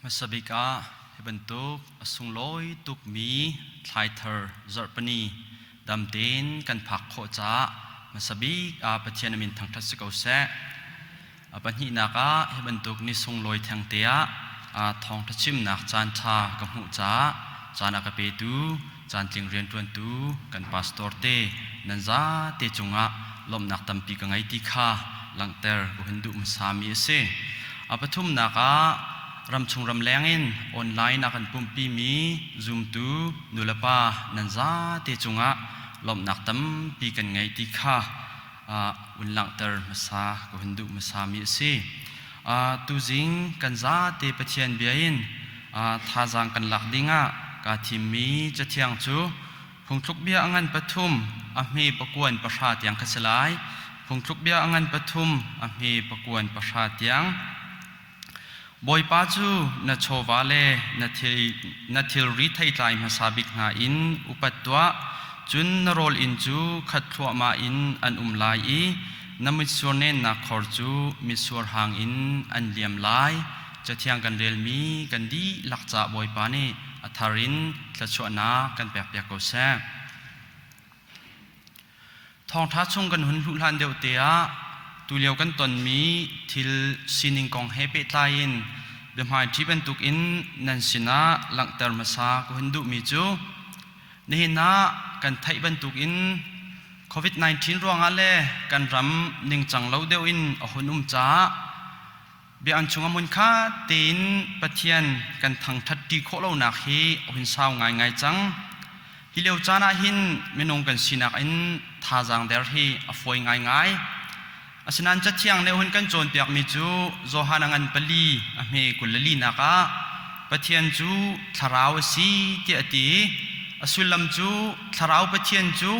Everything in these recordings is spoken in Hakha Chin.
Hmasa bik ah hi bantuk a sunglawi tukmi thlaithar zarhpini dam tein kan phak khawh caah hmasa bik ah Pathian a min thangṭhat si ko seh. A pahnihnak ah hi bantuk ni sunglawi thengte ah thawngṭha chimnak caanṭha ka hmuh caah caan a ka petu caantling rianṭuantu kan pastor te nan zate cungah lawmhnak tampi ka ngei ti kha langhter ka hun duh hmasami a si. A pathumnak ah ramchung ramleng in online a kan pumhpimi zumtu nulepa nan zate cungah lawmhnak tampi kan ngei ti kha un langhter hmasa ka hun duh hmasami a si. Tuzing kan zate Pathian bia in thazaang kan lak dingah kaa thimmi Cathiang cu Phungthluk bia a ngan pathum a hme pakuan pahra tiang kha si lai. Phungthluk bia a ngan pathum a hme pakuan pahra tiang. Bawipa cu na chawva le na thilri theitlai hmasa bik hna in upat tuah, cun na rawl inn cu khat thluahmah in an um lai i na mitsur nennak khor cu mitsur hang in an liam lai. Cathiang kan relmi kan dihlak caah Bawipa nih a thar in thluachuahnak kan pekpiak ko seh. Thawngṭha chung kan hun hluh hlan deuh te ah tulio kan tonmi thil sining kong he pehtlai in biahmaiṭhi bantukin nan sinah langhter hmasa ka hun duhmi cu nihin ah kan theih bantukin COVID-19 ruangah le kan ram ningcang lo deuh in a hun um caah Biakinn chung a hmun kha tein Pathian kan thangṭhatṭi khawh lonak hi a hun sau ngaingai cang. Hi lio caan ah hin minung kan sinak in thazaang der hi a fawi ngaingai. Asinain Cathiang nih a hun kan cawnpiakmi cu Johan a ngan pali a hme 22 nak ah Pathian cu thlarau a si tiah a ti. A sullam cu thlarau Pathian cu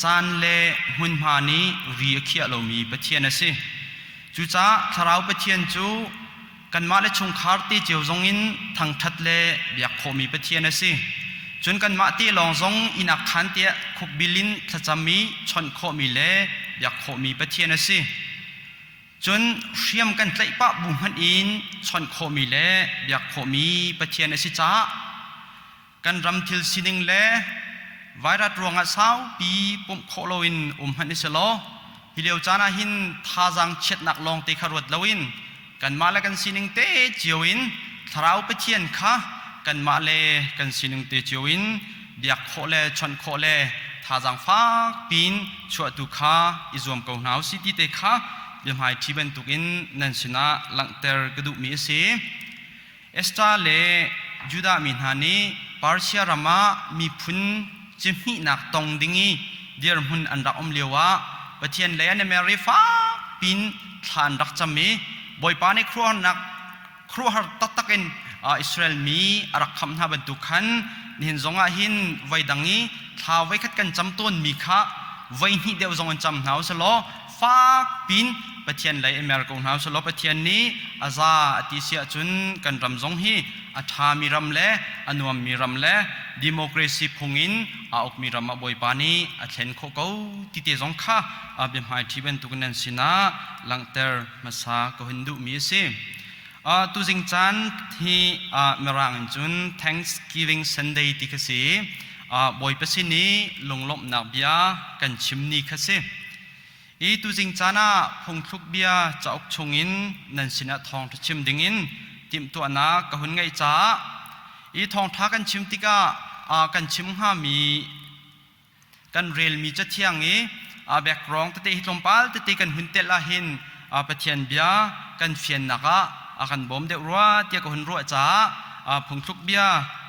caan le hmunhma nih ri a khiah lomi Pathian a si. Cucaah Thlarau Pathian cu kanmah le chungkhar te cio zongin thangṭhat le biak khawhmi Pathian a si. Cun kanmah te lawng zong inn ah khan tiah khukbil in thlacam i chawnh khawhmi le biak khawhmi Pathian a si. Cun hriam kan tlaih pah bu hmanh in chawnh khawhmi le biak khawhmi Pathian a si caah kan ram thil sining le vairat ruangah saupi pumh khawh loin um hmanh i selaw hi lio caan ah hin thazaang chiatnak lawngte kha ruat loin kanmah le kan sining te cio in thlarau Pathian kha kanmah le kan sining te cio in biak khawh le chawnh khawh le thazaang fak piin chuahtu kha i zuam ko hna usih ti te kha biahmaiṭhi bantukin nan sinah langhter ka duhmi a si. Esther le Judah mi hna nih Persia ram ah miphun cihmihnak tong ding i dirhmun an rak um lioah Pathian lei an i mer i fakpiin thla an rak cam i Bawipa nih khuaruahharnak khuaruahhar taktak in Israel mi a rak khamh hna bantuk khan nihin zongah hin voi dang i thla voikhat kan cam tawnmi kha voi hnih deuh zong in cam hna u selaw fakpiin Pathian lei i mer ko hna usih Pathian nih a za a ti si ahcun kan ram zong hi a ṭhami ram le a nuammi ram le democracy phung in aa ukmi ram ah Bawipa nih a thlen khawh ko ti te zong kha biahmaiṭhi bantukin nan sinah langhter hmasa ka hun duhmi a si. Tuzing caan hi Mirang in cun Thanksgiving Sunday ti kha si. Bawipa sin i lunglawmhnak bia kan chim ni kha si. Hi tuzing caan ah phungthluk bia cauk chungin nan sinah thawngṭha chim dingin timhtuahnak ka hun ngeih caah hi thawngṭha kan chim tikah kan chim hngami kan relmi cathiang i a background tete hi tlawmpal tete kan hun telh ahhin Pathian bia kan fiannak ah a kan bawm deuh rua tiah ka hun ruah caah phungthluk bia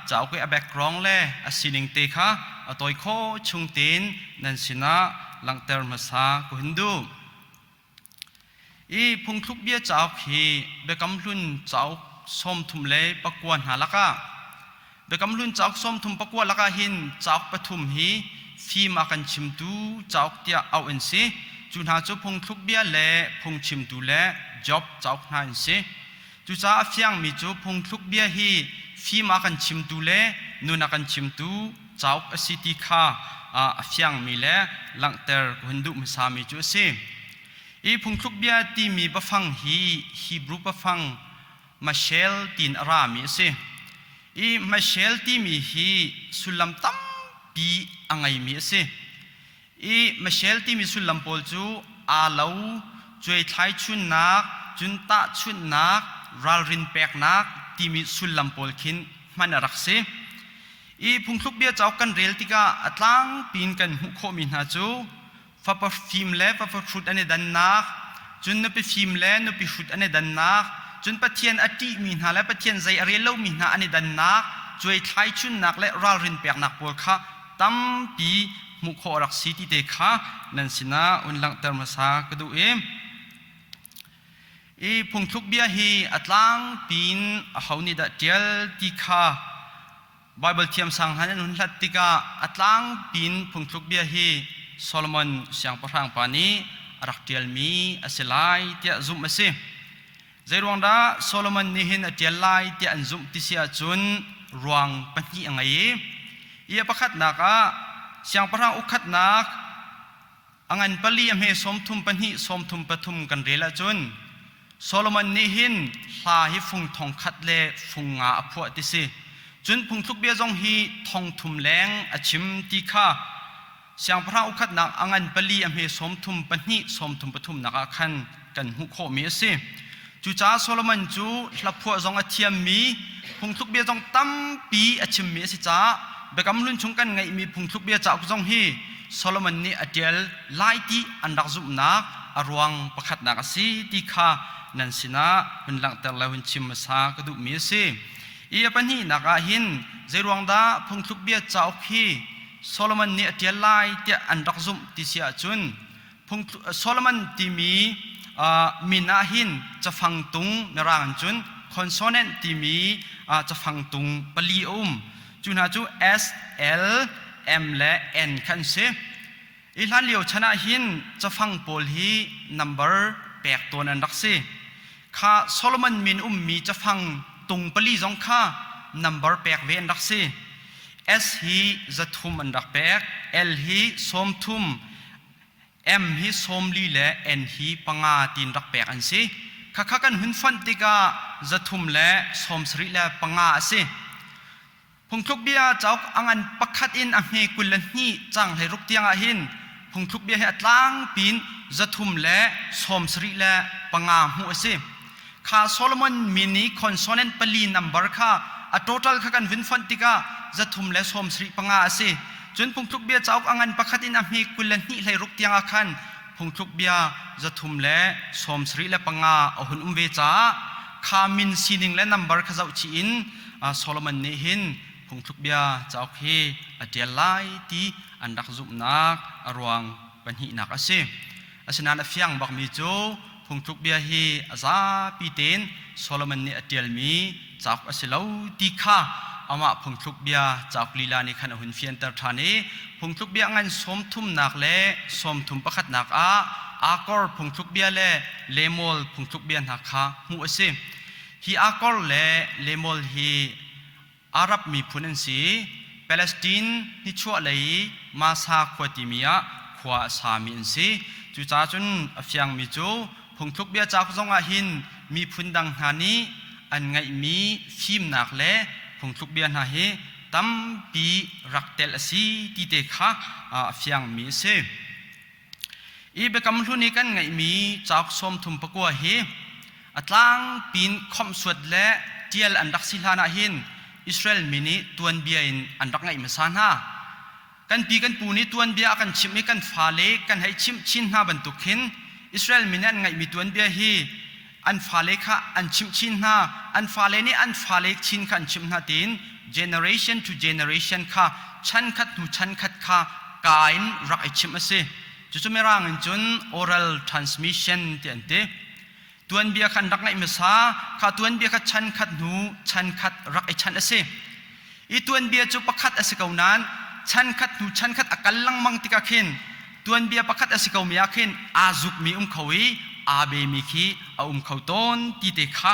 cauk i a background le a sining te kha a tawi khawh chung tein nan sinah langhter hmasa ka hun duh. I phungthluk bia cauk hi Biakam Hlun cauk 39 hna lakah Biakam Hlun cauk 34 lakah hin cauk pathum hi fim a kan chimtu cauk tiah auh an si. Cu hna cu phungthluk bia le phungchimtu le Job cauk hna an si. Cucaah a fiangmi cu phungthluk bia hi fim a kan chimtu le nun a kan chimtu cauk a si ti kha a fiangmi le langhter ka hun duh hmasami cu a si. Hi phungthluk bia timi biafang hi Hebrew biafang Mashel tiin a rami a si. I Mashel timi hi sullam tampi a ngeimi a si. I Mashel timi sullam pawl cu aa lo, cuaithlai chunnak, cun tahchunhnak, ralrin peknak timi sullam pawl khin hman a rak si. I phungthluk bia cauk kan rel tikah a tlangpi in kan hmuh khawhmi hna cu fapa fim le fapa hrut an i dannak, cun nupi fim le nupi hrut an i dannak, cun Pathian a ṭihmi hna le Pathian zei a rel lomi hna an i dannak, cuaithlai chunnak le ralrin peknak pawl kha tampi hmuh khawh a rak si ti te kha nan sinah hun langhter hmasa ka duh i i phungthluk bia hi a tlangpi in aho nih dah ṭial ti kha Baibal thiamsang hna nih an hun hlat tikah a tlangpi in phungthluk bia hi Solomon siangpahrang pa nih a rak ṭialmi a si lai tiah zumh a si. Zeiruang dah Solomon nih hin a ṭial lai tiah an zumh ti si ahcun ruang pahnih a ngei i a pakhatnak ah siangpahrang ukhatnak a ngan pali a hme 34 33 kan rel ahcun Solomon nih hin hla hi fung thong khat le fung nga a phuah ti si. Cun phungthluk bia zong hi thong thum leng a chim ti kha siangpahrang ukhatnak a ngan pali a hme 32 33 nak ah khan kan hmuh khawhmi a si. Cucaah Solomon cu hlaphuah zong a thiammi, phungthluk bia zong tampi a chimmi a si caah Biakam Hlun chung kan ngeihmi phungthluk bia cauk zong hi Solomon nih a ṭial lai ti an rak zumhnak a ruang pakhatnak a si ti kha nan sinah hun langhter le hun chim hmasa ka duhmi a si. I a pahnihnak ah hin zeiruang dah phungthluk bia cauk hi Solomon nih a ṭial lai tiah an rak zumh ti si ahcun Solomon timi min ah hin cafang tung mirang in cun consonant timi cafang tung pali a um. Cu hna cu S, L, M le N kha an si. I hlan lio chan ah hin cafang pawl hi number pek tawn an rak si. Kha Solomon min ummi cafang tung pali zong kha number pek ve an rak si. S hi 300 an rak pek, L hi 30, M hi 40 le N hi panga tiin rak pek an si. Khakha kan hun fonh tikah 375 a si. Phungthluk bia cauk a ngan pakhat in a hme 22 cang 16 tiang ah hin phungthluk bia hi a tlangpi in 375 hmuh a si. Kha Solomon min i consonant pali number kha a total kha kan vun fonh tikah 375 a si. Cun phungthluk bia cauk a ngan pakhat in a hme 22 16 tiang ah khan phungthluk bia 375 a hun um ve caah kha min sining le number kha zohchih in Solomon nih hin phungthluk bia cauk hi a ṭial lai ti an rak zumhnak a ruang pahnihnak a si. Asinain a fiang bakmi cu phungthluk bia hi a zapi tein Solomon nih a ṭialmi cauk a si lo ti kha amah phungthluk bia cauk lila nih khan a hun fianter ṭhan i phungthluk bia ngan sawm thumnak le sawm thum pakhatnak ah Akor phungthluk bia le Lemuel phungthluk bia hna kha hmuh a si. Hi Akor le Lemuel hi Arab miphun an si. Palestine nichuahlei Masa khua timi ah khua a sami an si. Cucaah cun a fiangmi cu phungthluk bia cauk zongah hin miphun dang hna nih an ngeihmi fimnak le phungthluk bia hna hi tampi rak telh a si ti te kha a fiangmi a si. I Biakam Hlun i kan ngeihmi cauk 39 hi a tlangpi in khawmhsuat le ṭial an rak si hlan ah hin Israel mi nih tuanbia in an rak ngeih hmasa hna. Kan pi kan pu nih tuanbia a kan chimh i kan fale kan hei chimh chin hna bantuk khin Israel mi nih an ngeihmi tuanbia hi an fale kha an chimh chin hna, an fale nih an fale chin kha an chimh hna tiin generation to generation kha chan khat hnu chan khat kha ka in rak i chimh a si. Cucu Mirang in cun oral transmission ti an ti. Tuanbia kha an rak ngaih hmasa, kha tuanbia kha chan khat hnu chan khat rak i chanh a si. I tuanbia cu pakhat a si ko nain chan khat hnu chan khat a kal lengmang tikah khin tuanbia pakhat a si komi ah khin aa zukmi um kho i aa bemi khi a um kho tawn ti te kha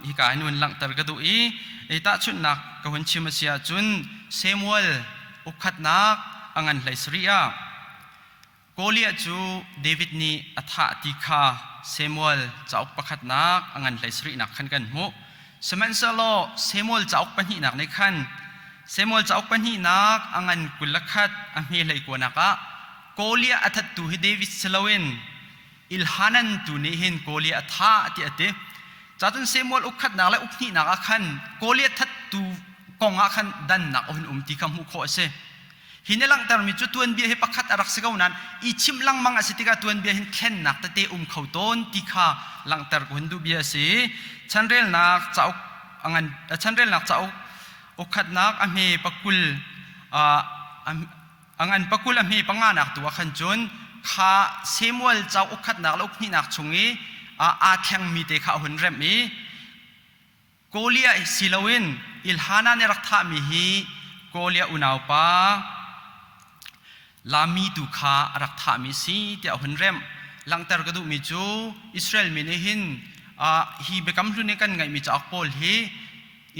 hika hin hun langhter ka duh i tahchunhnak ka hun chim a si ahcun Samuel ukhatnak a ngan hlei sarih ah. Goliath cu David nih a thah ti kha Samuel cauk pakhatnak a ngan hlei sarihnak khan kan hmuh. Sihmanhsehlaw Samuel cauk pahnihnak nih khan Samuel cauk pahnihnak a ngan 21 a hme hlei kuanak ah Goliath a thattu hi David si loin Ilhanan tu nih hin Goliath a thah tiah a ti. Cacun Samuel ukkhatnak le ukhnihnak ah khan Goliath thattu kong ah khan dannak a hun um ti kha hmuh khawh a si. Hi nih langhtermi cu tuanbia hi pakhat a rak si ko nain i chimh lengmang a si tikah tuanbia hin thlennak tete um kho tawn ti kha langhter ka hun duh bia a si. Chanrelnak cauk a ngan chanrelnak cauk ukhatnak a hme pakul a ngan pakul a hme panganak tu ah khan cun kha Samuel cauk ukhatnak le ukhnihnak chung i aa thlengmi te kha a hun remh i Goliath si loin Ilhana nih rak thahmi hi Goliath unaupa Lami tu kha a rak thahmi si tiah a hun remh. Langhter ka duhmi cu Israel mi nih hin hi biakam hlun i kan ngeihmi cauk pawl hi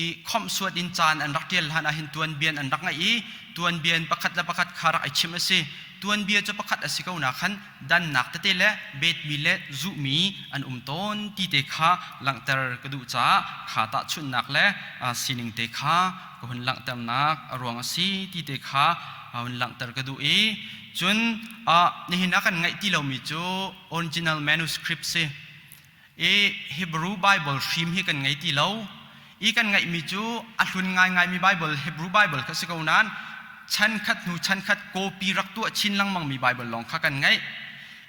i khawmhsuat in caan an rak ṭial hlan ah hin tuanbian an rak ngeih i tuanbian pakhat le pakhat kha rak i chimh a si. Tuanbia cu pakhat a si ko na khan dannak tete le betmi le zuhmi an um tawn ti te kha langhter ka duh caah kha tahchunhnak le sining te kha ka hun langhternak a ruang a si ti te kha hun langhter ka duh i cun nihin ah kan ngaih ti lomi cu original manuscript si. I Hebrew Bible hrim hi kan ngei ti lo. I kan ngeihmi cu a hlun ngaingaimi Bible, Hebrew Bible kha si ko nain chan khat hnu chan khat copy rak tuah chin lengmangmi Bible lawng kha kan ngeih.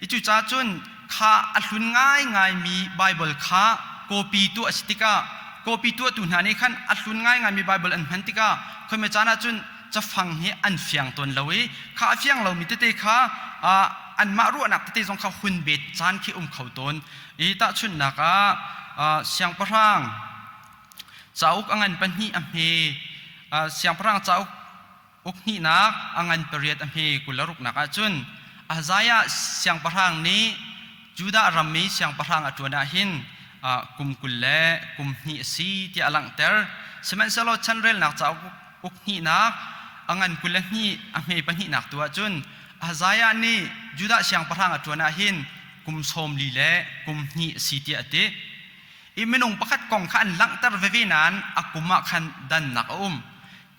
I cucaah cun kha a hlun ngaingaimi Bible kha copy tuah a si tikah copy tuahtu hna nih khan a hlun ngaingaimi Bible an hman tikah khoime caan ah cun cafang hi an fiang tawn lo i kha a fiang lomi tete kha anmah ruahnak tete zong kha hun bet caan khi um kho tawn. I tahchunhnak ah siangpahrang cauk a ngan pahnih a hme siangpahrang cauk uk hnihnak a ngan pariat a hme 26 nak ahcun Isaiah siangpahrang nih Judah ram i siangpahrang a ṭuan ah hin kum 20 le kum hnih a si tiah a langhter. Sihmanhsehlaw chanrelnak cauk uk hnihnak a ngan 22 a hme pahnihnak tu ahcun Isaiah nih Judah siangpahrang a ṭuan ah hin kum 40 le kum hnih a si tiah a ti. I minung pakhat kong kha an langhter veve nain a kum ah khan dannak a um.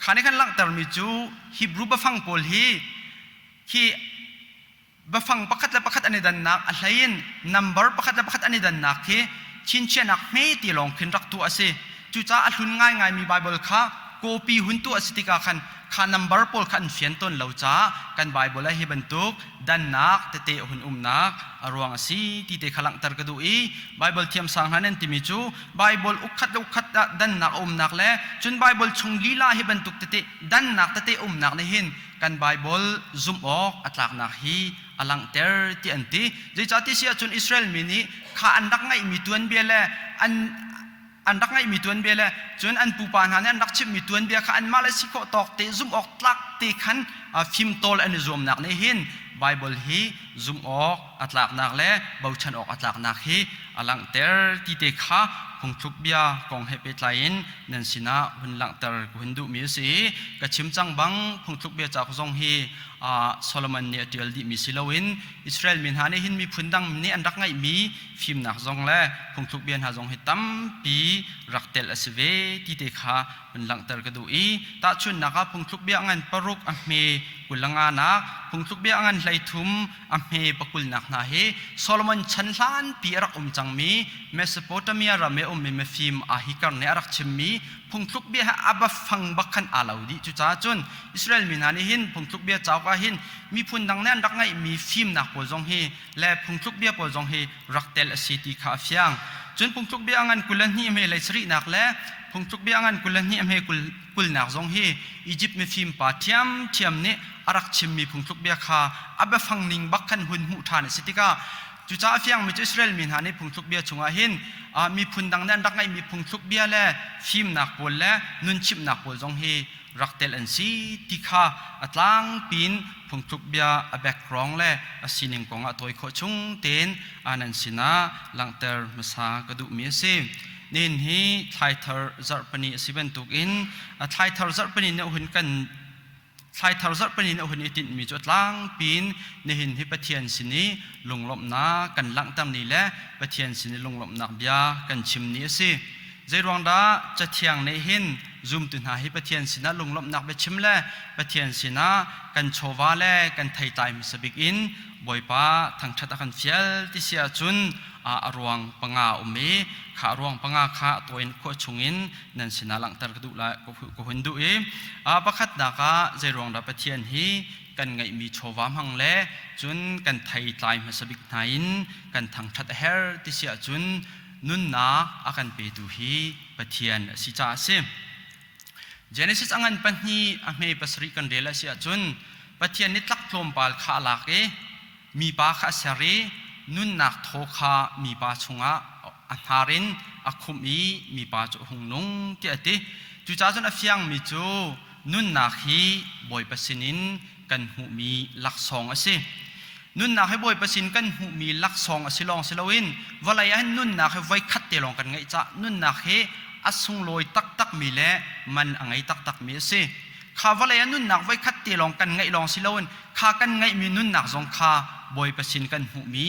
Kha nih khan langhtermi cu Hebrew biafang pawl hi hi biafang pakhat le pakhat an i dannak a hlei in number pakhat le pakhat an i dannak hi chinchiahnak hme ti lawng khin rak tuah a si. Cucaah a hlun ngaingaimi Baibal kha copy hun tuah a si tikah khan kha number pawl kha an fian tawn lo caah kan Baibal ah hi bantuk dannak tete a hun umnak a ruang a si ti te kha langhter ka duh i Baibal thiamsang hna nan timi cu Baibal ukkhat le ukkhat ah dannak a umnak le cun Baibal chung lila hi bantuk tete dannak tete umnak nih hin kan Baibal zumh awk a tlaknak hi a langhter ti an ti. Zeicahti si ahcun Israel mi nih kha an rak ngeihmi tuanbia le an an rak ngeihmi tuanbia le cun an pupa hna nih an rak chimhmi tuanbia kha anmah le si khawh tawk te zumh awk tlak te khan fimtawl an i zuamnak nih hin Bible hi zumh awk a tlaknak le bochan awk a tlaknak hi a langhter ti te kha phungthluk bia kong he pehtlai in nan sinah hun langhter ka hun duhmi a si i ka chim cang bang phungthluk bia cauk zong hi Solomon nih a ṭial dihmi si loin Israel mi hna nih hin miphun dang nih an rak ngeihmi fimnak zong le phungthluk bia hna zong hi tampi rak telh a si ve ti te kha hun langhter ka duh i tahchunhnak ah phungthluk bia ngan paruk a hme 25 nak phungthluk bia ngan 33 a hme pakulnak hna hi Solomon chan hlanpi a rak um cangmi Mesopotamia ram i a ummi mifim Ahikar nih a rak chimmi phungthluk bia he a bafang bak khan aa lo dih. Cucaah cun Israel mi hna nih hin phungthluk bia cauk ah hin miphun dang nih an rak ngeihmi fimnak pawl zong hi le phungthluk bia pawl zong hi rak tel a si ti kha a fiang. Cun phungthluk bia ngan 22 hme lei sarihnak le phungthluk bia ngan 22 hme kulnak zong hi Egypt mifim pa ṭhiamṭhiam nih a rak chimmi phungthluk bia kha a biafang ning bak khan hun hmuh ṭhan a si tikah cucaah a fiangmi cu Israel mi hna nih phungthluk bia chungah hin miphun dang nih an rak ngeihmi phungthluk bia le fimnak pawl le nunchimhnak pawl zong hi rak telh an si ti kha a tlangpi in phungthluk bia a background le a sining kong ah tawi khawh chung tein nan sinah langhter hmasa ka duhmi a si. Nihin hi thlaithar zarhpani a si bantukin thlaithar zarhpani nih hun kan. Thlaithar zarhpini in a hun i tinhmi cu a tlangpi in nihin hi Pathian sin i lunglawmhnak kan langhter ni le Pathian sin i lunglawmhnak bia kan chim ni a si. Zeiruang dah Cathiang nih hin zumtu hna hi Pathian sinah lunglawmhnak biachim le Pathian sinah kan chawva le kan theitlai hmasa bik in Bawipa thangṭhat a kan fial ti si ahcun a ruang panga a um i kha a ruang panga kha a tawi in khua chungin nan sinah langhter ka duh lai ka hun duh i pakhatnak ah zeiruang dah Pathian hi kan ngeihmi chawva hmang le cun kan theitlai hmasa bik hna in kan thangṭhat a herh ti si ahcun nunnak a kan petu hi Pathian a si caah a si. Genesis a ngan pahnih a hme pasarih kan rel a si ahcun Pathian nih tlak tlawmpal kha a lak i mipa kha a ser i nunnak thaw kha mipa chungah a hnar in a khumh i mipa cu a hung nung tiah a ti. Cucaah cun a fiangmi cu nunnak hi Bawipa sinin kan hmuhmi laksawng a si. Nunnak hi Bawipa sin kan hmuhmi laksawng a si lawng si loin vawlei ah hin nunnak hi voikhat te lawng kan ngeih caah nunnak hi a sunglawi taktakmi le man a ngei taktakmi a si. Kha vawlei ah nunnak voikhat te lawng kan ngeih lawng si loin kha kan ngeihmi nunnak zong kha Bawipa sin kan hmuhmi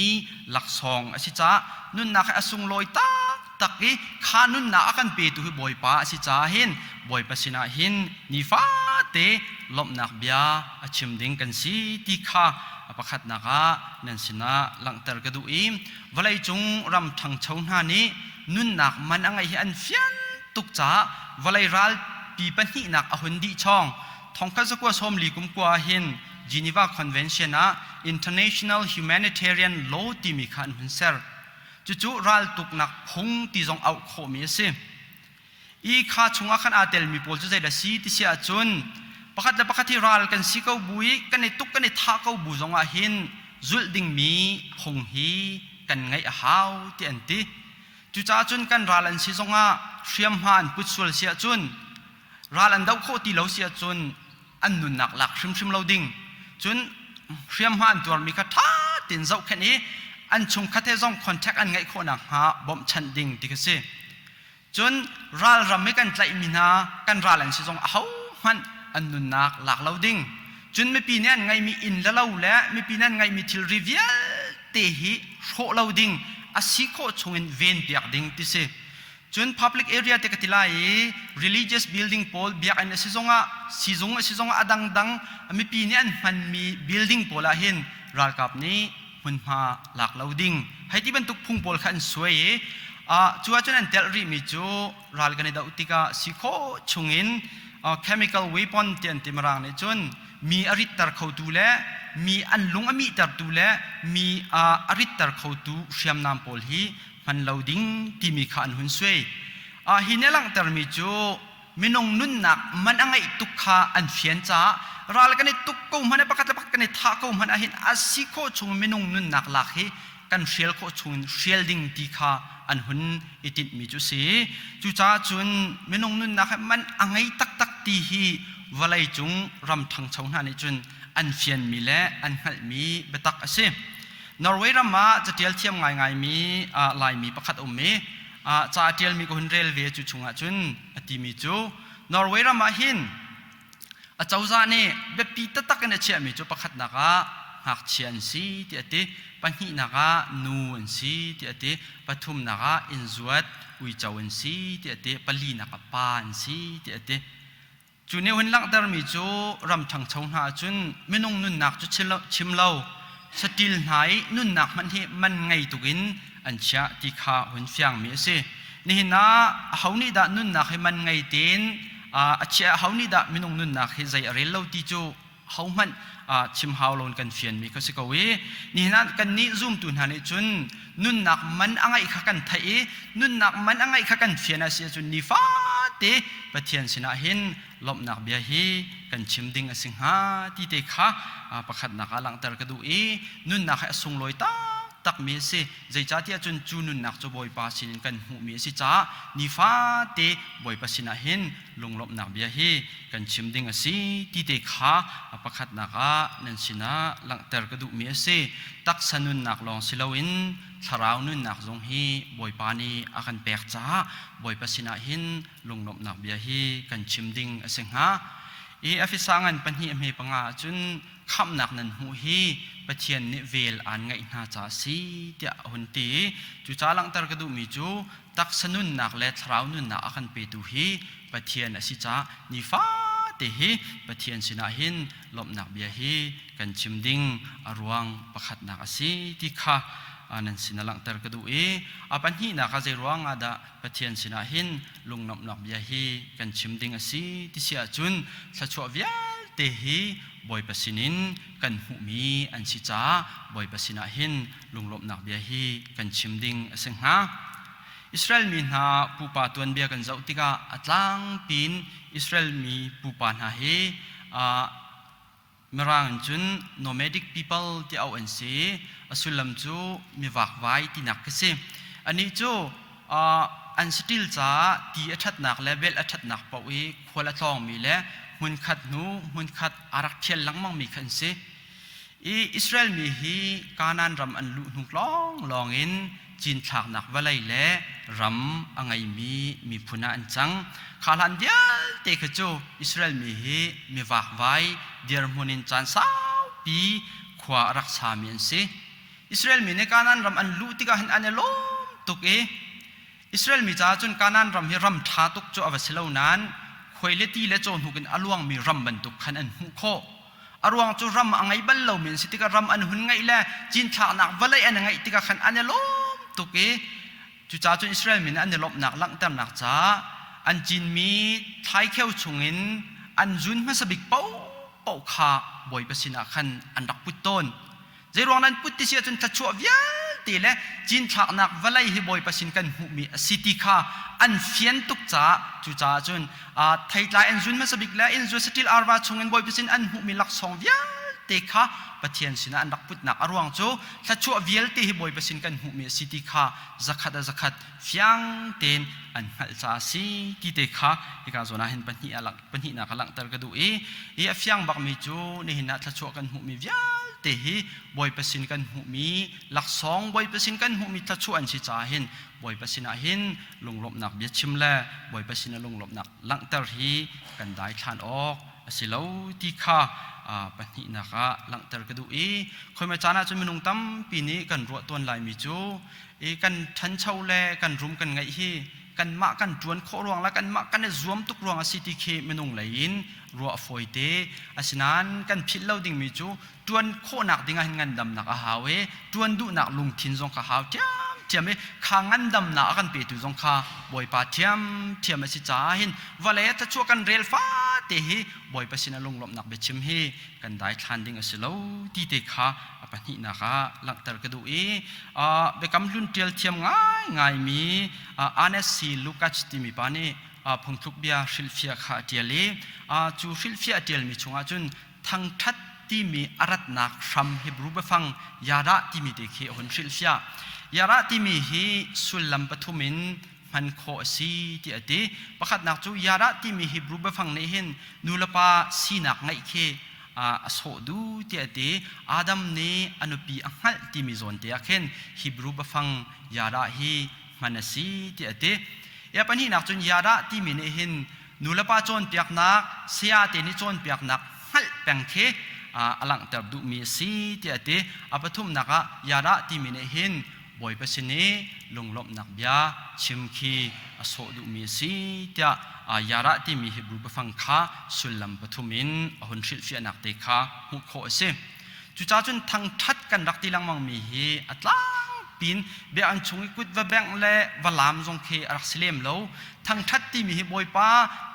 laksawng a si caah nunnak hi a sunglawi taktak i kha nunnak a kan petu hi Bawipa a si caah hin Bawipa sinah hin nifate lawmhnak bia a chim ding kan si ti kha a pakhatnak ah nan sinah langhter ka duh i vawleicung ram ṭhangcho hna nih nunnak man a ngeih hi an fian tuk caah vawlei ralpi pahnihnak a hun dih chawng thongkhat zakua sawmli kum kua ah hin Geneva Convention ah International Humanitarian Law timi kha an hun ser. Cucu raltuknak phung ti zong auh khawhmi a si. I kha chungah khan aa telmi pawl cu zeidah si ti si ahcun pakhat le pakhat hi ral kan si ko bu i kan i tuk kan i thah ko bu zongah hin zulh dingmi phung hi kan ngeih a hau ti an ti. Cucaah cun kan ral an si zongah hriamhma an put sual si ahcun ral an doh khawh ti lo si ahcun an nunnak lak hrimhrim lo ding. Cun hriamhma an tuarmi kha ṭha tein zohkhenh i an chungkhat he zong contact an ngeih khawh nakhnga bawmhchanh ding ti kha si. Cun ralram i kan tlaihmi hna kan ral an si zong ahohmanh an nunnak lak lo ding. Cun mipi nih an ngeihmi inn le lo le mipi nih an ngeihmi thilri vialte hi hrawh lo ding, a si khawh chungin venpiak ding ti si. Cun public area te ka ti lai i religious building pawl biakinn a si zongah sizung a si zongah a dangdang mipi nih an hmanmi building pawl ah hin ralkap nih hmunhma lak lo ding hei ti bantuk phung pawl kha an suai i cu ahcun an telh rihmi cu ral kan i doh tikah si khawh chungin chemical weapon ti an ti mirang nih cun mi a ritter khotu le mi an lung a mihtertu le mi a ritter khotu hriamnam pawl hi hman lo ding timi kha an hun suai. Hi nih a langhtermi cu minung nunnak man a ngeih tuk kha an fian caah ral kan i tuk ko hmanh pakhat le pakhat kan i thah ko hmanh ahhin a si khawh chung minung nunnak lak hi kan hrial khawh chung in hrial ding ti kha an hun i tinhmi cu si. Cucaah cun minung nunnak hi man a ngei taktak ti hi vawlei cung ram ṭhangcho hna nih cun an fianmi le an hngalhmi biatak a si. Norway ram ah catial thiam ngaingaimi Laimi pakhat a um i ca a ṭialmi ka hun rel ve cu chungah cun a timi cu Norway ram ah hin a cozah nih biapi taktak in a chiahmi cu pakhatnak ah ngakchia an si ti a ti, pahnihnak ah nu an si ti a ti, pathumnak ah innzuat uico an si ti a ti, palinak ah pa an si ti a ti. Cu nih hun langhtermi cu ram ṭhangcho hna ahcun minung nunnak cu chim lo saṭil hna i nunnak hmanh hi man ngei tuk in an chiah ti kha hun fiangmi a si. Nihin ah aho nih dah nunnak hi man ngei tein a chiah, aho nih dah minung nunnak hi zei a rel lo ti cu hohmanh chim hau lo in kan fianmi kha si ko i nihin ah kannih zumtu hna nih cun nunnak man a ngeih kha kan theih i nunnak man a ngeih kha kan fian a si ahcun nifate Pathian sinah hin lawmhnak bia hi kan chim ding a si hnga ti te kha pakhatnak ah langhter ka duh i nunnak hi a sunglawi taktakmi a si. Zeicahtiah cun cu nunnak cu Bawipa sinin kan hmuhmi a si caah nifate Bawipa sinah hin lunglawmhnak bia hi kan chim ding a si ti te kha a pakhatnak ah nan sinah langhter ka duhmi a si. Taksa nunnak lawng si loin thlarau nunnak zong hi Bawipa nih a kan pek caah Bawipa sinah hin lunglawmhnak bia hi kan chim ding a si hnga. I Efesa ngan pahnih a hme panga ahcun khamhnak nan hmuh hi Pathian nih vel aan ngeih hna ca a si tiah a hun ti. Cucaah langhter ka duhmi cu taksa nunnak le thlarau nunnak a kan petu hi Pathian a si caah nifate hi Pathian sinah hin lawmhnak bia hi kan chim ding a ruang pakhatnak a si ti kha nan sin a langhter ka duh i a pahnihnak ah zei ruang ah dah Pathian sinah hin lunglawmhnak bia hi kan chim ding a si ti si ahcun thluachuah vialte hi Bawipa sinin kan hmuhmi an si caah Bawipa sinah hin lunglawmhnak bia hi kan chim ding a si hnga. Israel mi hna pupa tuanbia kan zoh tikah a tlangpi in Israel mi pupa hna hi Mirang in cun nomadic people ti auh an si. A sullam cu mivakvai tinak khi si. Anih cu an saṭil caah ti a ṭhatnak le belh a ṭhatnak paoh i khual a tlawngmi le hmunkhat hnu hmunkhat a rak ṭhial lengmangmi kha an si. I Israel mi hi Kanaan ram an luh hnu lawnglawng in cinthlaknak vawlei le ram a ngeimi miphun ah an cang. Kha hlan vialte kha cu Israel mi hi mivakvai dirhmun in caan saupi khua a rak sami an si. Israel mi nih Kanaan ram an luh tikah hin an i lawm tuk i Israel mi caah cun Kanaan ram hi ram ṭha tuk cu a va si lo nain khuai le ti le cawhnuk in a luangmi ram bantuk khan an hmuh khawh. A ruang cu ram a ngei bal lomi an si tikah ram an hun ngeih le cinthlaknak vawlei an ngeih tikah khan an i lawm tuk i cucaah cun Israel mi nih an i lawmhnak langhternak caah an cinmi thlaikheu chungin an zun hmasa bik paohpaoh kha Bawipa sinah khan an rak put tawn. Zeiruang nan put ti si ahcun thluachuah vialte le cinthlaknak vawlei hi Bawipa sin kan hmuhmi a si ti kha an fian tuk caah cucaah cun theitlai an zun hmasa bik le inn zu saṭil arva chungin Bawipa sin an hmuhmi laksawng vialte kha Pathian sinah an rak putnak a ruang cu thluachuah vialte hi Bawipa sin kan hmuhmi a si ti kha zakhat a zakhat fiang tein an hngalh caah a si ti te kha hika zawn ah hin pahnih a pahnihnak a langhter ka duh i hi a fiang bakmi cu nihin ah thluachuah kan hmuhmi vialte hi Bawipa sin kan hmuhmi laksawng Bawipa sin kan hmuhmi thluachuah an si caah hin Bawipa sinah hin lunglawmhnak biachim le Bawipa sin ah lunglawmhnak langhter hi kan daithlan awk a si lo ti kha pahnihnak ah langhter ka duh i khoimai caan ah cun minung tampi nih kan ruah tawn laimi cu i kan ṭhancho le kan rum kan ngeih hi kanmah kan ṭuan khawh ruang le kanmah kan i zuam tuk ruang a si ti khi minung lei in ruah a fawite. Asinain kan philh lo dingmi cu ṭuan khawhnak ding ah hin ngandamnak a hau i ṭuan duhnak lungthin zong kha hau ṭhiamṭhiam i kha ngandamnak a kan petu zong kha Bawipa ṭhiamṭhiam a si caah hin vawlei a thluachuah kan rel fate hi Bawipa sinah lunglawmhnak biachim hi kan daithlan ding a si lo ti te kha a pahnihnak ah langhter ka duh i biakam hlun ṭial thiam ngaingaimi Ernest C. Lukács timi pa nih phungthluk bia hrilhfiah kha a ṭial i cu hrilhfiah a ṭialmi chungah cun thangṭhat timi a ratnak hram Hebrew biafang yada timi te khi a hun hrilhfiah. Yada timi hi sullam pathum in hman khawh a si ti a ti. Pakhatnak cu yada timi Hebrew biafang nih hin nulepa sinak ngeih khi a sawh duh tiah a ti. Adam nih a nupi a hngalh timi zawn te ah khin Hebrew biafang yada hi hman a si tiah a ti. Ya pahnihnak cun yada timi nih hin nulepa cawnpiaknak, sayate nih cawnpiaknak hngalh peng khi a langhter duhmi a si tiah a ti. A pathumnak ah yada timi nih hin Bawipa sin i lunglawmhnak bia chim khi a sawh duhmi a si tiah Yarah timi Hebrew biafang kha sullam pathum in a hun hrilhfiahnak te kha hmuh khawh a si. Cucaah cun thangṭhat kan rak ti lengmangmi hi a tlangpin biakinn chung i kut va bengh le va laam zong khi a rak si lem lo. Thangṭhat timi hi Bawipa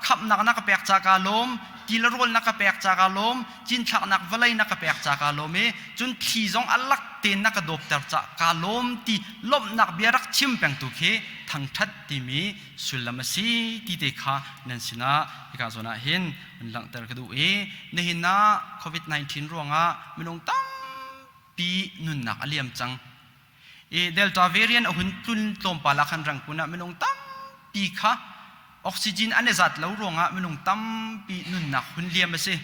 khamhnak na ka pek ca kaa lawm, ti le rawl na ka pek ca kaa lawm, cinthlaknak vawlei na ka pek ca kaa lawm i cun thli zong a lak tein na ka dawpter cah kaa lawm ti lawmhnak bia rak chim pengtu khi thangṭhat timi sullam a si ti te kha nan sinah hika zawn ah hin an langhter ka duh i nihin ah COVID-19 ruangah minung tampi nunnak a liam cang. I Delta variant a hun tlun tlawmpal ah khan Rangoon ah minung tampi kha oxygen an i zat lo ruangah minung tampi nunnak hun liam a si.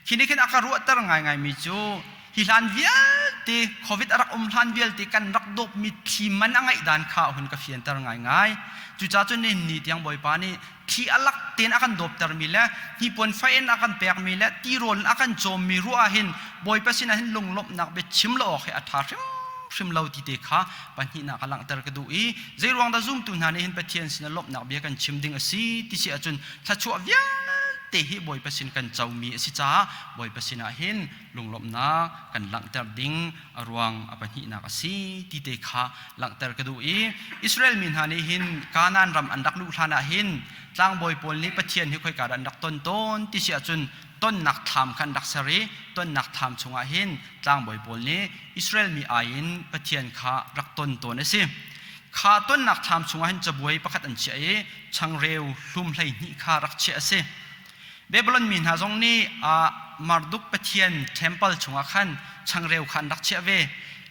Khi nih khin a ka ruahter ngaingaimi cu hi hlan vialte COVID a rak um hlan vialte kan rak dawpmi thli man a ngeih dan kha a hun ka fianter ngaingai. Cucaah cun nihin ni tiang Bawipa nih thli a lak tein a kan dawptermi le hnipuan fai in a kan pekmi le tirawl in a kan cawmmi ruah ah hin Bawipa sinah hin lunglawmhnak bia chim lo awk hi a ṭha hrimhrim lo ti te kha pahnihnak a langhter ka duh i zeiruang dah zumtu hna nih hin Pathian sinah lawmhnak bia kan chim ding a si ti si ahcun thluachuah vialte hi Bawipa sin kan comi a si caah Bawipa sinah hin lunglawmhnak kan langhter ding a ruang a pahnihnak a si ti te kha langhter ka duh i Israel mi hna nih hin Kanaan ram an rak luh hlan ah hin tlangbawi pawl nih Pathian hi khoika dah an rak ton tawn ti si ahcun tonnak thlam kha an rak ser i tonnak thlam chungah hin tlangbawi pawl nih Israel mi ai in Pathian kha rak ton tawn a si. Kha tonnak thlam chungah hin cabuai pakhat an chiah i changreu hlum 12 kha rak chiah a si. Babylon mi hna zong nih Marduk pathian temple chungah khan changreu kha an rak chiah ve.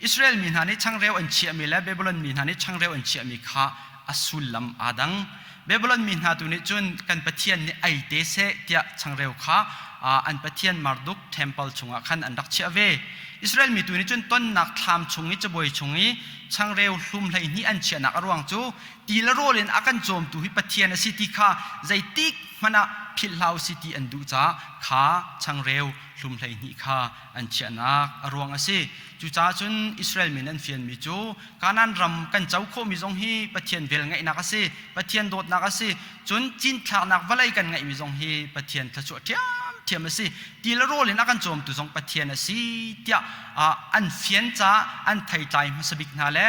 Israel mi hna nih changreu an chiahmi le Babylon mi hna nih changreu an chiahmi kha a sullam aa dang. Babylon mi hna tu nih cun kan pathian nih ei te seh tiah changreu kha an pathian Marduk temple chungah khan an rak chiah ve. Israel mi tu nih cun tonnak thlam chung i cabuai chung i changreu hlum 12 an chiahnak a ruang cu ti le rawl in a kan cawmtu hi Pathian a si ti kha zeitik hmanh ah philh hlah u si ti an duh caah kha changreu hlum 12 kha an chiahnak a ruang a si. Cucaah cun Israel mi an fianmi cu Kanaan ram kan co khawhmi zong hi Pathian vel ngeihnak a si, Pathian dawtnak a si, cun cinthlaknak vawlei kan ngeihmi zong hi Pathian thluachuah ṭhiamṭhiam a si. Ti le rawl in a kan cawmtu zong Pathian a si tiah an fian caah an theitlai hmasa bik hna le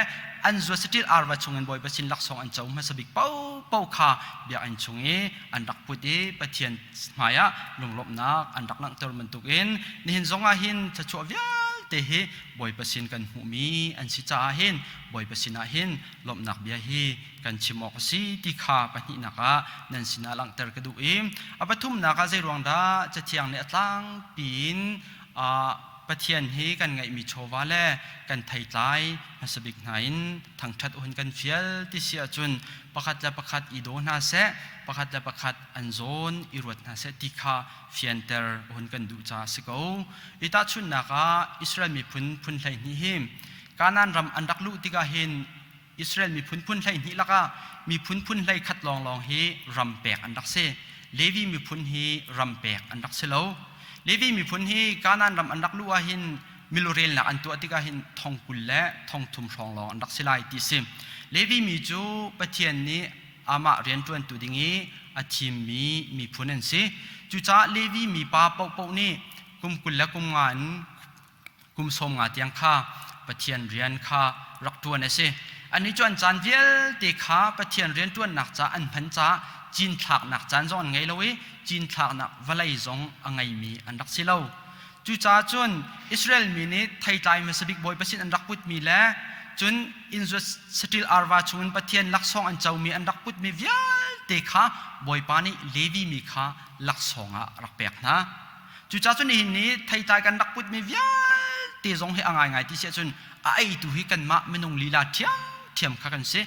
an zuat saṭil arva chungin Bawipa sin laksawng an co hmasa bik paohpaoh kha biakinn chung i an rak put i Pathian hmaiah lunglawmhnak an rak langhter bantukin nihin zongah hin thluachuah vialte hi Bawipa sin kan hmuhmi an si caah hin Bawipa sinah hin lawmhnak bia hi kan chim awk a si ti kha pahnihnak ah nan sinah langhter ka duh i a pathumnak ah zeiruang dah Cathiang nih a tlangpi in Pathian hi kan ngeihmi chawva le kan theitlai hmasa bik hna in thangṭhat hun kan fial ti si ahcun pakhat le pakhat i daw hna seh, pakhat le pakhat an zawn i ruat hna seh ti kha fianter hun kan duh caah a si ko. I tahchunhnak ah Israel miphun phun 12 hi Kanaan ram an rak luh tikah hin Israel miphun phun 12 lakah miphun phun 11 lawnglawng hi ram pek an rak si. Levi miphun hi ram pek an rak si lo. Levi miphun hi Kanaan ram an rak luh ahhin milurelnak an tuah tikah hin thong 20 le thong 30 hrawng lawng an rak si lai ti si. Levi mi cu Pathian nih amah rianṭuantu ding i a thimmi miphun an si. Cucaah Levi mi pa paohpaoh nih kum 20 le kum nga in kum 50 tiang kha Pathian rian kha rak ṭuan a si. Annih cu an caan vialte kha Pathian rianṭuannak ca an hman caah cinthlaknak caan zong an ngei lo i cinthlaknak vawlei zong a ngeimi an rak si lo. Cucaah cun Israel mi nih theitlai hmasa bik Bawipa sin an rak putmi le cun innzuat saṭil arva chungin Pathian laksawng an comi an rak putmi vialte kha Bawipa nih Levi mi kha laksawng ah a rak pek hna. Cucaah cun nihin ni theitlai kan rak putmi vialte zong hi a ngaingai ti si ahcun a eitu hi kanmah minung lila ṭhiamṭhiam kha kan si.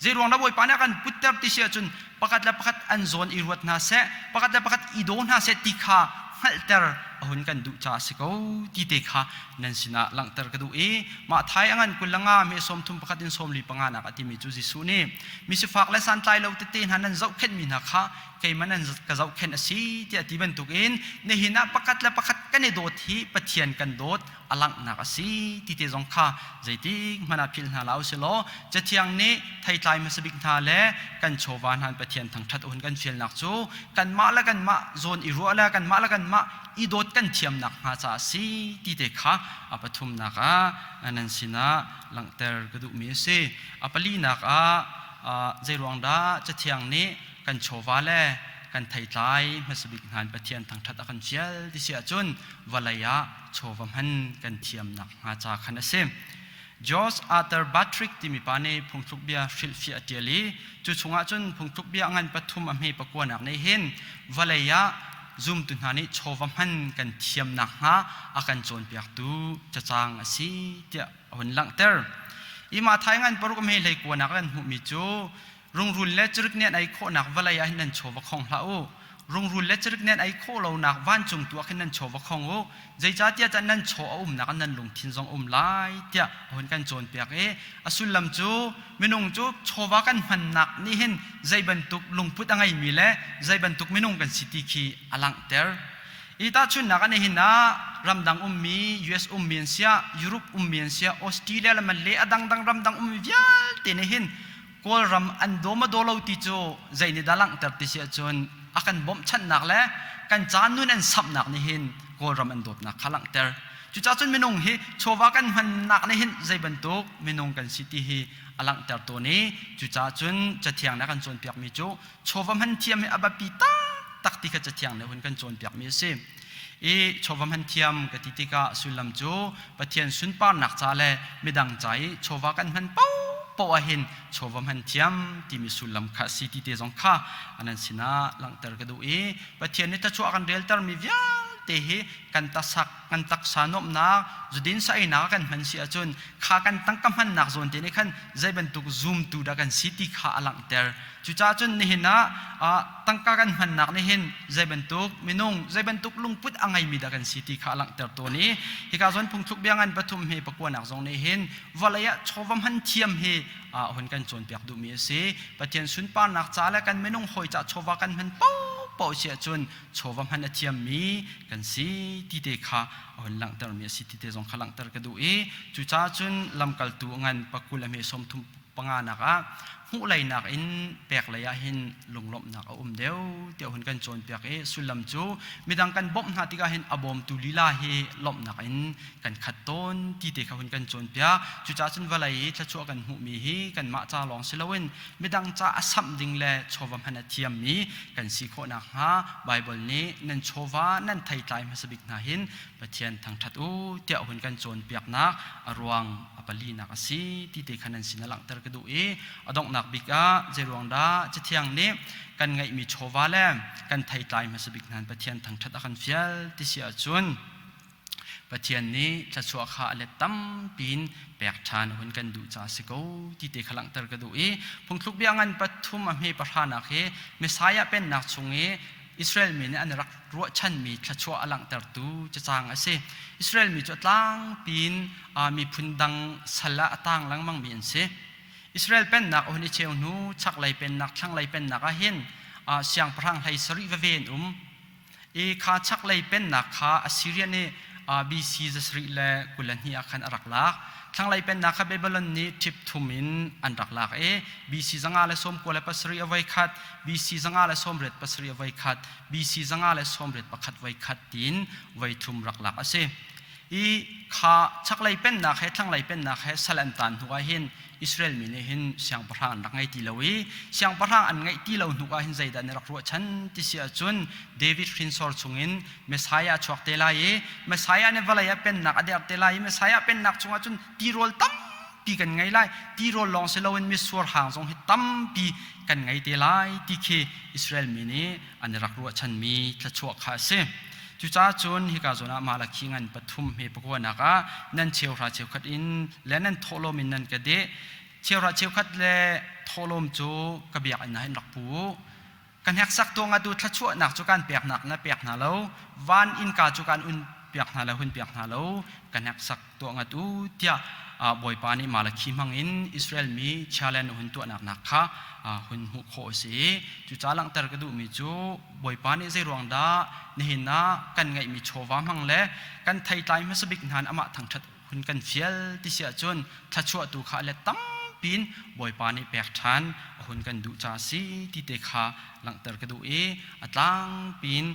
Zeiruang dah Bawipa nih a kan putter ti si ahcun pakhat le pakhat an zawn i ruat hna seh, pakhat le pakhat i daw hna seh ti kha hngalhter a hun kan duh caah a si ko ti te kha nan sinah langhter ka duh i mah thai a ngan 25 me 31 in 45 nak a timi cu Jesuh nih misifak le santlai lo tete hna nan zohkhenhmi hna kha keimah nan ka zohkhenh a si tiah ti bantukin nihin ah pakhat le pakhat kan i dawt hi Pathian kan dawt a langhnak a si ti te zong kha zeitik hmanh ah philh hna la u silaw Cathiang nih theitlai hmasa bik hna le kan chawva hna Pathian thangṭhat hun kan fialnak cu kanmah le kanmah zawn i ruah le kanmah le kanmah i dawt kan thiamnak hnga caah a si ti te kha a pathumnak ah nan sinah langhter ka duhmi a si. A palinak ah zeiruang dah Cathiang nih kan chawva le kan theitlai hmasa bik hna Pathian thangṭhat a kan fial ti si ahcun vawlei ah chawva hman kan thiamnak hnga ca khan a si. George Arthur Buttrick timi pa nih phungthluk bia hrilhfiah a ṭial i cu chungah cun phungthluk bia ngan pathum a hme pakuanak nih hin vawlei ah zumtu hna nih chawva hman kan thiamnak hnga a kan cawnpiaktu cacang a si tiah a hun langhter. I mah thai ngan paruk a hme hlei kuanak kan hmuhmi cu Rungrul le cirik nih an ei khawhnak vawlei ah hin nan chaw va khong hlah u. Rungrul le cirik nih an ei khawh lonak vancung tu ah khin nan chaw va khong u. Zeicahtiah cun nan chaw a umnak ah nan lungthin zong a um lai tiah a hun kan cawnpiak i a sullam cu minung cu chawva kan hmannak nih hin zei bantuk lungput a ngeimi le zei bantuk minung kan si ti khi a langhter. I tahchunhnak ah nihin ah ramdang ummi, US ummi an siah, Europe ummi an siah, Australia le Malay a dangdang ramdang ummi vialte nih hin Kawlram an daw ma daw lo ti cu zei nih dah langhter ti si ahcun a kan bawmhchanhnak le kan ca nun an samhnak nih hin Kawlram an dawtnak kha langhter. Cucaah cun minung hi chawva kan hmannak nih hin zei bantuk minung kan si ti hi a langhter tawn i cucaah cun Cathiang nih a kan cawnpiakmi cu chawva hman thiam hi a biapi taktak ti kha Cathiang nih hun kan cawnpiakmi a si. I chawva hman thiam ka ti tikah sullam cu Pathian sunparnak ca le midang ca i chawva kan hman paohpaoh ahhin chawva hman thiam timi sullam kha a si ti te zong kha nan sinah langhter ka duh i Pathian nih thluachuah kan reltermi vialte hi kan tasak kan taksa nuamhnak zudin sa einak ah kan hman si ahcun kha kan tangka hmannak zawn te nih khan zei bantuk zumtu dah kan si ti kha a langhter. Cucaah cun nihin ah tangka kan hmannak nih hin zei bantuk minung, zei bantuk lungput a ngeimi dah kan si ti kha a langhter tawn i hika zawn phungthluk bia ngan pathum hi pakuanak zong nih hin vawlei ah chawva hman thiam hi hun kan cawnpiak duhmi a si. Pathian sunparnak ca le kan minung hawi ca chawva kan hman paohpaoh si ahcun chawva hman a thiammi kan si ti te kha a hun langhtermi a si ti te zong kha langhter ka duh i cucaah cun lamkaltu ngan pakul a hme sawmthum panganak ah hmuhleinak in peklei ah hin lunglawmhnak a um deuh tiah hun kan cawnpiak i sullam cu midang kan bawmh hna tikah hin a bawmtu lila hi lawmhnak in kan khat tawn ti te kha hun kan cawnpiak. Cucaah cun vawlei i thluachuah kan hmuhmi hi kanmah ca lawng si loin midang ca a samh ding le chawva hman a thiammi kan si khawh nakhnga Baibal nih nan chawva nan theitlai hmasa bik hna hin Pathian thangṭhat u tiah hun kan cawnpiaknak a ruang a palinak a si ti te kha nan sin a langhter ka duh i a donghnak bik ah zeiruang dah Cathiang nih kan ngeihmi chawva le kan theitlai hmasa bik hna Pathian thangṭhat a kan fial ti si ahcun Pathian nih thluachuah kha a let tampi in pek ṭhan a hun kan duh caah si ko ti te kha langhter ka duh i phungthluk bia ngan pathum a hme pahranak hi Messiah pennak chung i Israel mi nih an rak ruahchanmi thluachuah a langhtertu cacang a si. Israel mi cu a tlangpi in miphun dang sal ah a tang lengmangmi an si. Israel pennak a hun i cheu hnu chaklei pennak, thlanglei pennak ah hin siangpahrang hlei sarih veve an um. I kha chaklei pennak kha Assyria nih BC zasarih le 22 ah khan a rak lak. Thlanglei pennak kha Babylon nih ṭhip thum in an rak lak i BC 597 a voi khat, BC 587 a voi khat, BC 581 voi khat tiin voi thum rak lak a si. I kha chaklei pennak he thlanglei pennak he sal an taan hnu ah hin Israel mi nih hin siangpahrang an rak ngei ti lo i siangpahrang an ngeih ti lo hnu ah hin zeidah an rak ruahchan ti si ahcun David hrinsor chungin Messiah a chuak te lai i Messiah nih vawlei ah pennak a derh te lai i Messiah pennak chungah cun tirawl tampi kan ngei lai. Tirawl lawng si loin mitsur hang zong hi tampi kan ngei te lai ti khi Israel mi nih an i rak ruahchanmi thluachuah kha a si. Cucaah cun hika zawn ah Malakhi ngan pathum hme pakuanak ah nan cheuhra cheukhat in le nan thawhlawm in nan ka deh. Cheuhra cheukhat le thawhlawm cu ka biakinn ah hin rak pu u. Ka hneksak tuang ah tu thluachuahnak cu kan peknak na pek hna lo, van innka cu kan un piak hna le hun piak hna lo, ka hneksak tuah ngat u tiah Bawipa nih Malakhi hmangin Israel mi challenge hun tuahnak nak kha hun hmuh khawh a si. Cucaah langhter ka duhmi cu Bawipa nih zeiruang dah nihin ah kan ngeihmi chawva hmang le kan theitlai hmasa bik hna amah thangṭhat hun kan fial ti si ahcun thluachuah tu kha a let tampi in Bawipa nih pek ṭhan a hun kan duh ca a si ti te kha langhter ka duh i a tlangpi in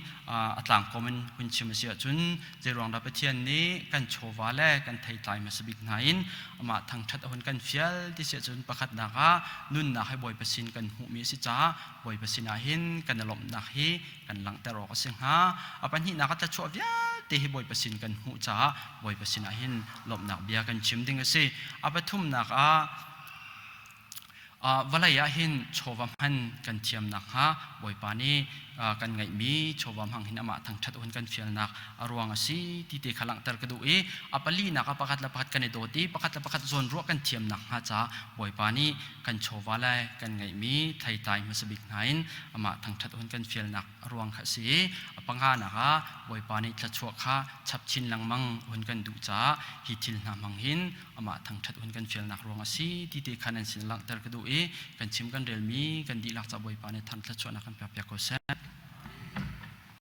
a tlangkawm in hun chim a si ahcun zeiruang dah Pathian nih kan chawva le kan theitlai hmasa bik hna in amah thangṭhat a hun kan fial ti si ahcun pakhatnak ah nunnak hi Bawipa sin kan hmuhmi a si caah Bawipa sinah hin kan i lawmhnak hi kan langhter awk a si hnga. A pahnihnak ah thluachuah vialte hi Bawipa sin kan hmuh caah Bawipa sinah hin lawmhnak bia kan chim ding a si. A pathumnak ah Vawlei ah hin chawva hman kan thiam nakhnga Bawipa nih kan ngeihmi chawva hmang hin amah thangṭhat hun kan fialnak a ruang a si ti te kha langhter ka duh i a palinak ah pakhat le pakhat kan i dawt i pakhat le pakhat zawnruah kan thiam nakhnga caah Bawipa nih kan chawva le kan ngeihmi theitlai hmasa bik hna in amah thangṭhat hun kan fialnak a ruang kha a si i a panganak ah Bawipa nih thluachuah kha chap chin lengmang hun kan duh caah hi thil hna hmang hin amah thangṭhat hun kan fialnak ruang a si ti te khan an sin langhter ka duh i kan chim kan relmi kan dihlak ca Bawipa nih thang thluachuahnak kan pek piak ko seh.